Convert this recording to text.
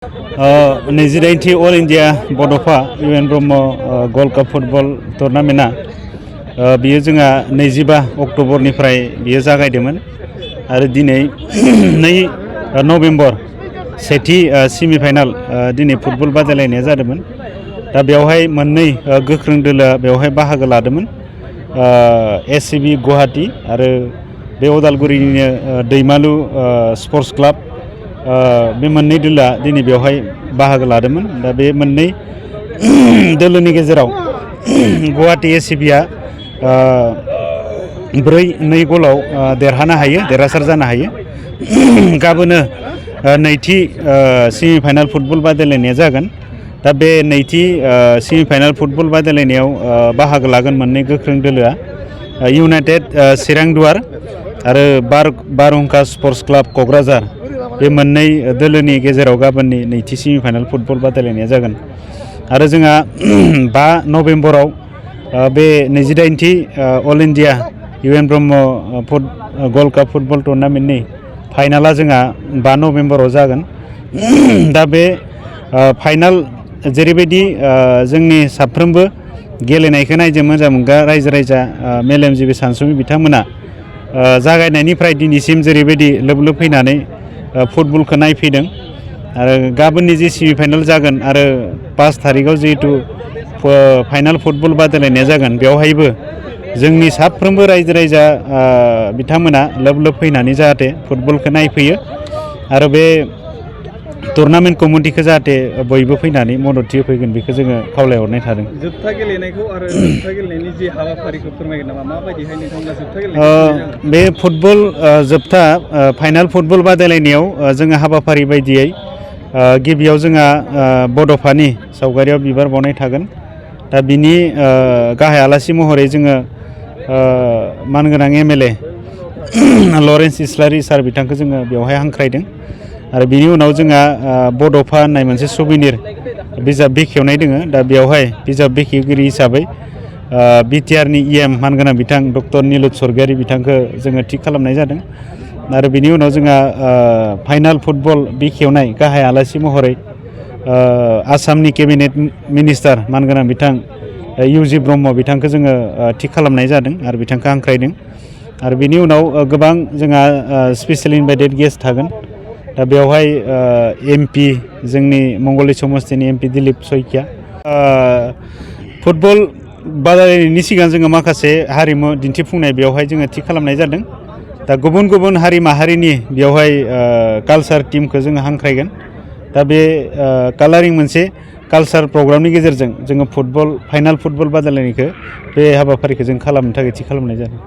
28थि all India बड'फा इउएन Brahma gold cup football टुर्नामेन्टआ बियो जोंहा 25 अक्ट'बरनिफ्राय बियो जागायदोंमोन आरो दिनै 2 नभेम्बर सेथि सेमिफाइनाल दिनै फुटबल बादायलायनाया जादोंमोन। दा बेवहाय मोननै गोख्रों दोलोआ बेवहाय बाहागो लादोंमोन। एससिबि गुवाहाटी आरो बे उदालगुरिनिनो दैमालु स्पर्ट्स क्लाब बे मोननै दोलोआ दिनै बेवहाय बाहागो लादोंमोन। दा बे मोननै दोलोनि गेजेराव गुवाहाटी एससिबिआ 4-2 गलाव देरहासार जानो हायो। गाबोनो नैथि सेमिफाइनाल फुटबल बादायलायनाया जागोन। दा बे नैथि सेमिफाइनाल फुटबल बादायलायनायाव बाहागो लागोन मोननै गोख्रों दोलोआ इउनाइटेड चिरां दुवार आरो बारहुंखा स्पर्ट्स क्लाब क'क्राझार। बे मोननै दोलोनि गेजेराव गाबोननि नैथि सेमिफाइनाल फुटबल बादायलायनाया जागोन। आरो जोंहा 5 नभेम्बराव बे 28थि all India UN Brahma gold cup football टुर्नामेन्टनि फाइनाला जोंहा 5 नभेम्बराव जागोन। दा बे फाइनाल जेरैबायदि जोंनि साफ्रोमबो गेलेनायखौ नायनो मोजां मोनग्रा रायजो राजा मेलेमजिबि सानसुमै बिथांमोना जागायनायनिफ्राय दिनैसिम जेरैबायदि लोब लोब फैनानै फुटबलखौ नायफैदों आरो गाबोननि जे सेमिफाइनाल जागोन आरो 5 थारिखआव जिहेतु फाइनाल फुटबल बादायलायनाया जागोन बेवहायबो जोंनि साफ्रोमबो रायजो राजा बिथांमोना लोब लोब फैनानै जाहाथे फुटबलखौ नायफैयो आरो बे टुर्नामेन्ट कमिटिखौ जाहाथे बयबो फैनानै मदद होफैगोन बेखौ जोङो खावलायहरनाय थादों। जोबथा गेलेनायखौ आरो जोबथा गेलेनायनि जे हाबाफारिखौ फोरमायगोन नामा? माबायदिहाय नोंथांमोना जोबथा गेलेनायखौ बे फुटबल जोबथा फाइनाल फुटबल बादायलायनायाव जोङो हाबाफारि बायदियै गिबियाव जोंहा बड'फानि सावगारियाव बिबार बावनाय थागोन। दा बिनि गाहाय आलासि महरै जोङो मानगोनां एमएलए लरेन्स इस्लारि सार बिथांखौ जोङो बेवहाय हांख्रायदों आरो बिनि उनाव जोंहा बड'फा होननाय मोनसे सुबिनिर बिजाब बेखेवनाय दोङो। दा बेवहाय बिजाब बेखेवगिरि हिसाबै बिटिआरनि इएम मानगोनां बिथां डक्टर निलुत सरगियारि बिथांखौ जोङो थिग खालामनाय जादों आरो बिनि उनाव जोंहा फाइनाल फुटबल बेखेवनाय गाहाय आलासि महरै आसामनि केबिनेट मिनिस्टार मानगोनां बिथां इउजि ब्रह्म बिथांखौ जोङो थिग खालामनाय जादों आरो बिथांखौ हांख्रायदों आरो बिनि उनाव गोबां जोंहा स्पेसियेल इनभाइटेड गेस्ट थागोन। दा बेवहाय एमपि जोंनि मंगलदै समस्तिनि एमपि दिलीप सयकिया फुटबल बादायलायनायनि सिगां जोङो माखासे हारिमु दिन्थिफुंनाय बेवहाय जोङो थि खालामनाय जादों। दा गुबुन गुबुन हारि माहारिनि बेवहाय कालसार टीमखौ जोङो हांख्रायगोन। दा बे कालारिं मोनसे कालसार प्रग्रामनि गेजेरजों जोङो फाइनाल फुटबल बादायलायनायखौ बे हाबाफारिखौ जों खालामनो थाखाय थि खालामनाय जादों।